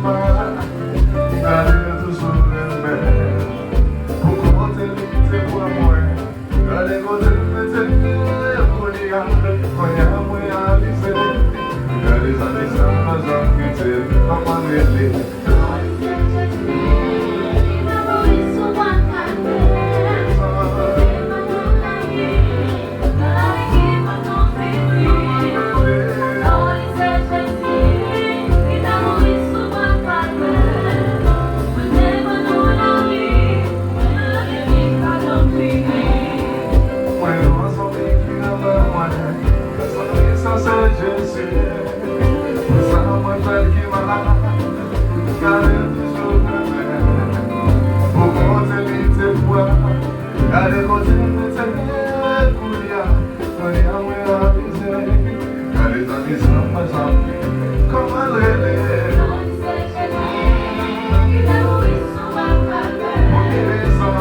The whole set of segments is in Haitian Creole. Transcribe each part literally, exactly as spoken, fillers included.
Gade toujou renmen. Pou kote li te pran mwen. Gade kote l mete m kounye a. Kounye a mwen reyalize. Gade zanmi sa m pa janm kite. Kòman rele? Mwen yon zanmi ki renmen mwen, zanmi sa se Jezi. Pou sa mwen fè l ki mal, gade l toujou renmen. Pou kote li te pran, gade kote l mete m kounye a. Kounye a mwen reyalize. Gade zanmi sa mwen zanmi. Kòman l rele? Pou ki rezon?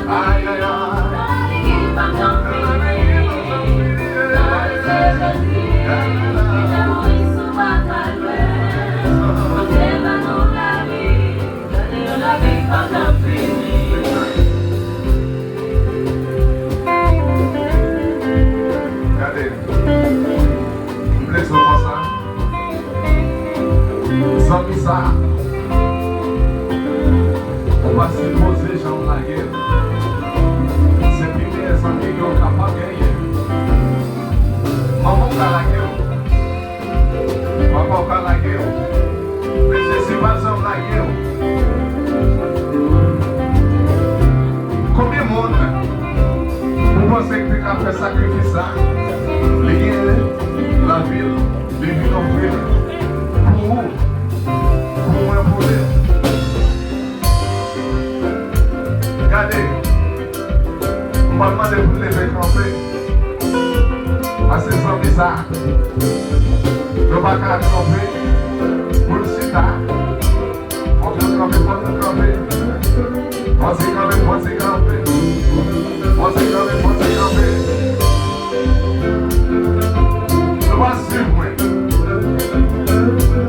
Ay, ay, ay. Gade, m vle di w konsa, zanmi sa, ou pa sipoze janm lage l. Se pi meyè zanmi ke w kapab genyen. Manman w ka lage w. Papa w ka lage w. Men Jezi pa janm lage w. Konbyen moun ou panse ki te ka fè sakrifis sa? Li gen lavi l, li vin ofri l pou ou, pou mwen, pou li. Gade, m pral mande pou n leve kanpe. Paske zanmi sa, nou pa ka kanpe pou n chita. Fòk nou kanpe, fòk nou kanpe. Fòk se kanpe, fòk se kanpe. Fòk se kanpe, fòk se kanpe. Nou pa swiv mwen.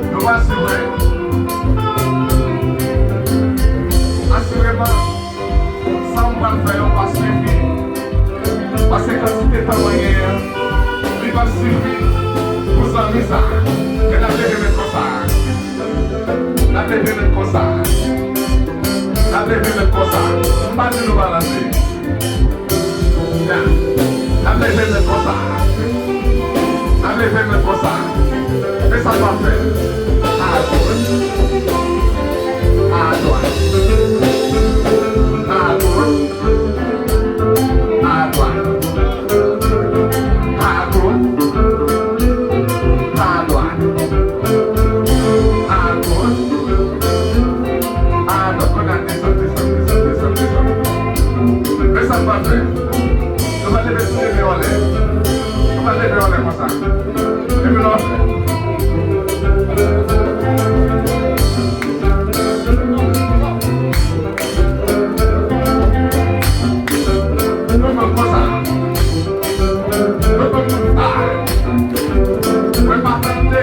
Nou pa swiv mwen. Asireman, sa m pral fè yo pa sifi. Paske kantite tan mwen genyen an, li p ap sifi pou zanmi sa. Men n ap leve men konsa. N ap leve men konsa. N ap leve men konsa. M pa di nou balanse. N ap leve men konsa. N ap leve men konsa. Men sa n ap fè. Adwat. Adwat. Adwat. Adwat. Adwat. Adwat. Adwat. Kounye a desann, desann, desann, desann, desann. Men sa n va fè. Nou va leve tou de men anlè. Nou va leve anlè konsa. Epi nou va fè. Nou fè konsa. Mwen pa tande,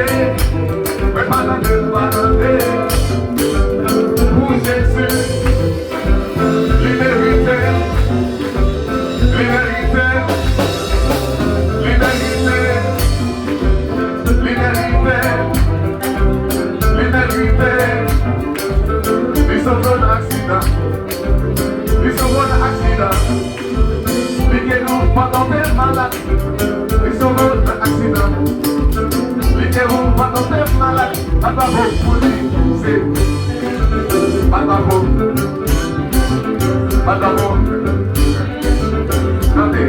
mwen pa tande, mwen pa tande. Pou Jezi, li merite, li merite, li merite, li merite, li merite. Li sove w nan aksidan. Li sove w nan aksidan. Li geri w pandan w te malad. Li sove w nan aksidan. Li geri w pandan w te malad. Bat bravo pou li. Se. Bat bravo. Bat bravo. Tande.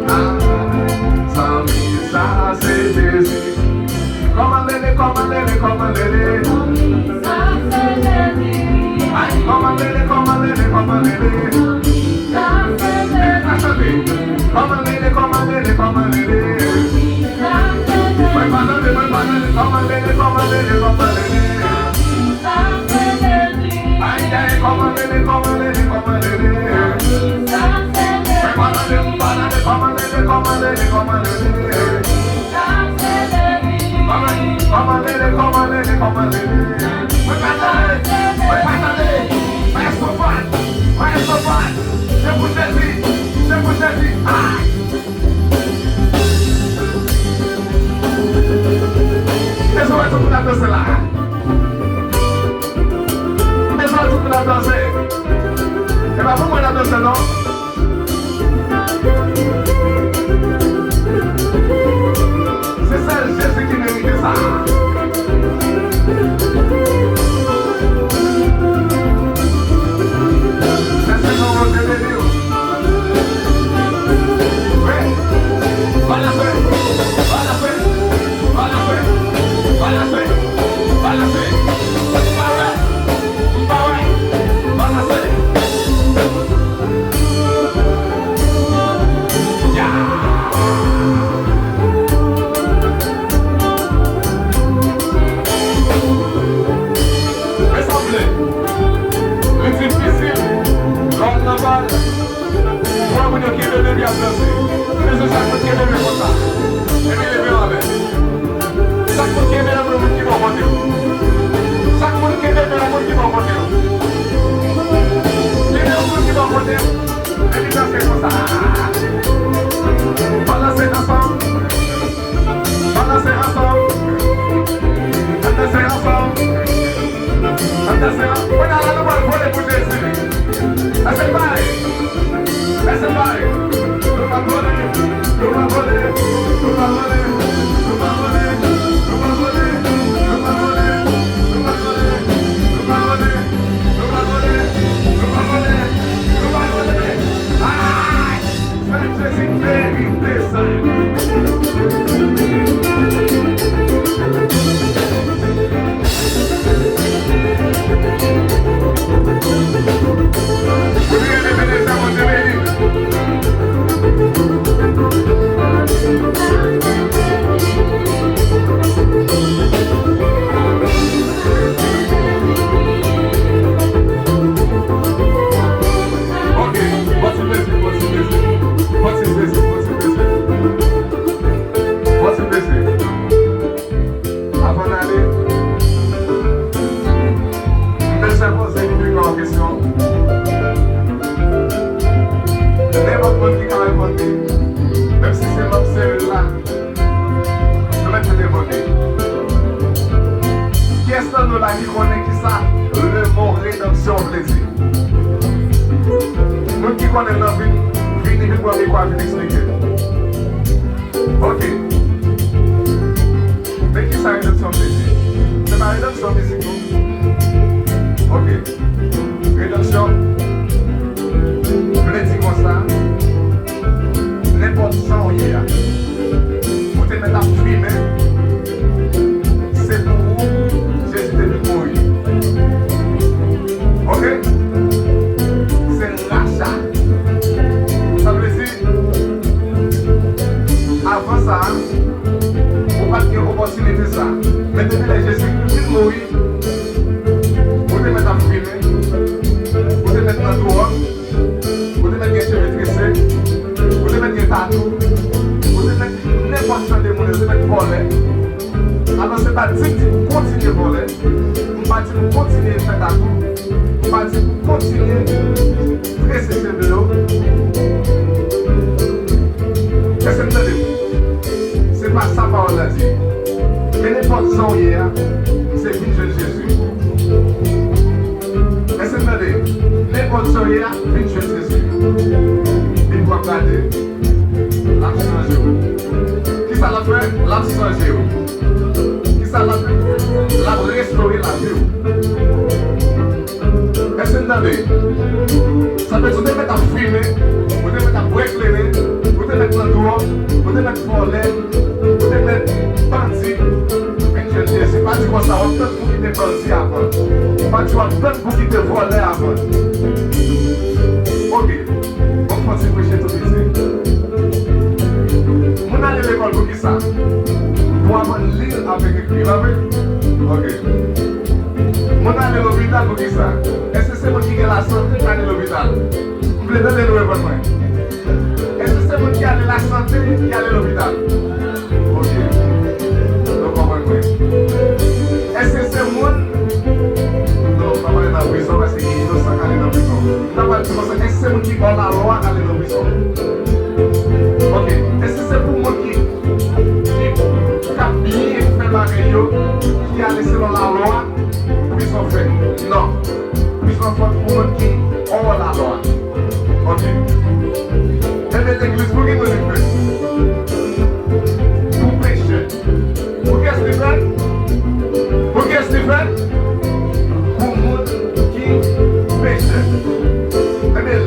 Ah, zanmi, sa se Jezi. Kòman rele, kòman rele, kòman rele? Ay, kòman rele, kòman rele, kòman rele? Sa chante. Kòman rele, kòman rele, kòman rele? Mwen pa tande, mwen pa tande. Kòman rele, kòman rele, kòman rele? Ay, ay, kòman rele, kòman rele, kòman rele? Mwen pa tande, mwen pa tande. Kòman rele, kòman rele, kòman rele? Kòman, kòman rele, kòman rele, E sa di pou n ap danse. E pa pou mwen n ap danse non. Se sèl Jezi ki merite sa. Mèsi pou Bondye beni w. Wi. Balanse, balanse, balanse, balanse, balanse. M pa wè, m pa wè. Balanse. Ya. Men sa m vle. Li difisil lè w al nan bal. Pou wè moun yo kenbe men y ap danse. Mesye, chak moun kenbe men konsa. Epi leve anlè. Chak moun kenbe men moun ki bò kote w. Chak moun kenbe men moun ki bò kote w. Kenbe yon moun ki bò kote w. Epi danse konsa. Balanse ansanm. Ann danse ansanm. Ann danse ansanm. Ann danse ansanm. Kounye a la, nou pral vole pou Jezi. Lèse l bay. Lèse l bay. Nou pral vole. Nou pral vole. Nou pral vole. Ay! Sèl Jezi k merite sa. Kote Ebenezer, Bondye beni. Ok, bò ti plezi, bò ti plezi. Bò ti plezi, bò ti plezi. Bò ti plezi. Avan n ale, m bezwen poze Biblik la yon kesyon. Nenpòt moun ki ka reponn li, menm si se manm seril la, nou mèt mete devan li. Kiyès nan nou la ki konnen kisa le mot rédemption vle di? Moun ki konnen l nan vin, vini, vin pran mikwo a, vin eksplike. Ok. Men kisa redanmsyon vle di? Se pa redanmsyon fizik non. Ok. Redanmsyon vle di konsa, nenpòt sa w ye a, ou te mèt ap fimen, se pou ou Jezi te vin mouri. Ok? Se racha. Sa vle di, avan sa a, ou pa t gen opòtinite sa a. Men depi lè Jezi vin mouri, ou te mèt ap fimen, ou te mèt nan dwòg, ou te mèt gen cheve trese, ou te mèt gen tatou, ou te mèt nenpòt jan de moun, ou te mèt vòlè. Alò, se pa di m di pou kontinye vòlè, m pa di pou kontinye fè tatou, m pa di pou kontinye trese cheve yo. Èske n tande? Se pa sa pawòl la di. Men nenpòt jan w ye a, se vin jwenn Jezi. Èske n tande? Nenpòt jan w ye a, vin jwenn Jezi. Epi w ap gade, l ap chanje w. Kisa l ap fè? L ap chanje w. Kisa l ap, l ap restore lavi w. Èske n tande? Sa vle di ou te mèt ap fimen, ou te mèt ap bwè kleren, ou te mèt nan dwòg, ou te mèt vòlè, ou te mèt bandi, vin jwenn Jezi. Pa di konsa, w ap tann pou kite bandi avan. Pa di w ap tann pou kite vòlè avan. Ok. Bon, fò ti preche tou piti. Moun ale lekòl pou kisa? Pou aprann li avèk ekri, pa vre? Ok. Moun ale lopital pou kisa? Èske se moun ki gen lasante k ale lopital? M vle tande nou reponn mwen. Èske se moun ki ale lasante ki ale lopital? Ok. Nou konprann mwen. Èske se moun, non, m pa pale nan prizon paske gen inosan k ale nan prizon. M ta pral di konsa, èske se moun ki bò lalwa k ale nan prizon? Ok. Èske se pou moun ki, ki, k ap byen fè bagay yo, ki ale selon la Lwa, prizon fèt. Non. Prizon fèt pou moun ki hors la loi. Ok. Ebyen, legliz pou ki moun li fèt? Pou pechè. Pou kiyès li fèt? Pou kiyès li fèt? Pou moun ki pechè. Ebyen,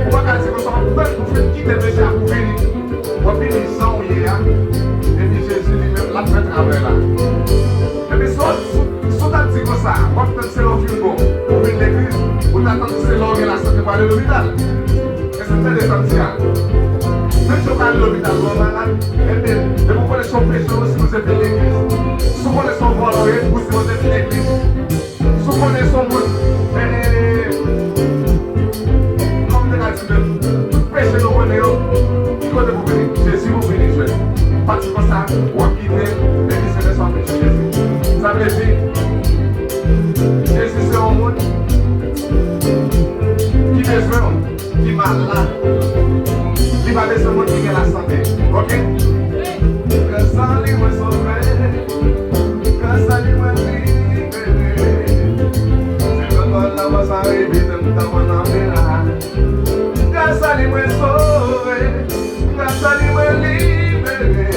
ou pa ka di konsa, w ap tann pou fèt kite pechè a pou vini. W ap vini jan w ye a, epi Jezi li menm l ap fè travay la. Epi si w, si w ta di konsa, w ap tann se lè w fin bon, ou vin legliz, ou ta tann se lè w gen lasante pou ale lopital. Èske w tande sa m di a? Menm si w ka ale lopital lè w malad, ebyen, depi w konnen se yon pechè, ou sipoze vin legliz. Si w konnen se yon vòlò w ye, ou sipoze vin legliz. Si w konnen se yon moun, eh, kòm te ka di menm, tout peche nou konnen yo, ki kote pou vini? Jezi pou vini jwenn. Pati konsa, w ap kite l, epi se lè sa w vin sou Jezi. Sa vle di, Jezi se yon moun ki bezwen w. Ki malad. Li pa bezwen moun ki gen lasante. Ok? Gras a li mwen sove. Gras a li mwen libere. Se lòt bò la mò sa rive m ta pran nan men la. Gras a li mwen sove. Gras a li mwen libere.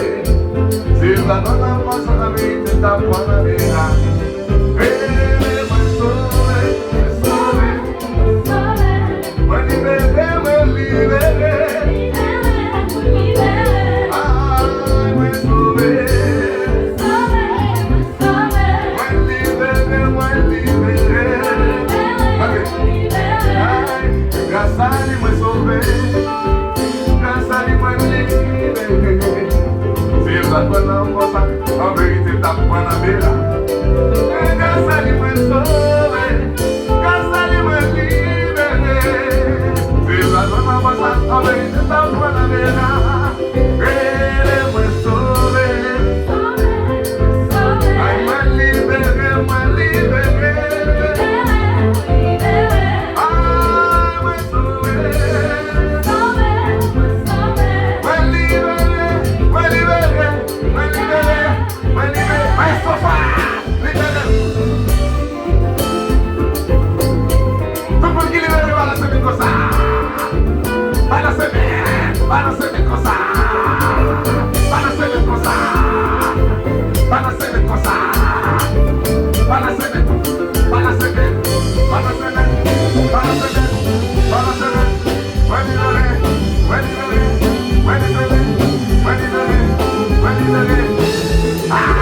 Se lòt bò la mò sa rive m ta pran nan men la. Mwen sove, mwen sove, mwen sove. Mwen libere, mwen libere. Ay, mwen sove. Mwen libere, mwen libere. Ok. Ay, gras a li mwen sove. Gras a li mwen libere. Si l pa t pran nan fòs la, an verite m t ap pran nan men la. Gras a li mwen sove. Gras a li mwen libere. Si l pa t pran nan fòs la, an verite m t ap pran nan men la. Rele mwen sove. Ay, mwen libere, mwen libere. Ay, mwen sove. Mwen libere, mwen libere, mwen libere, mwen libere. Ay, Sofa, libere m. Tout moun ki libere, balanse men konsa. Balanse men, balanse men konsa. Balanse men konsa. Balanse men konsa. Balanse men, balanse men, balanse men, balanse men, balanse men. Mwen libere, mwen libere, mwen libere, mwen libere, mwen libere. Ah!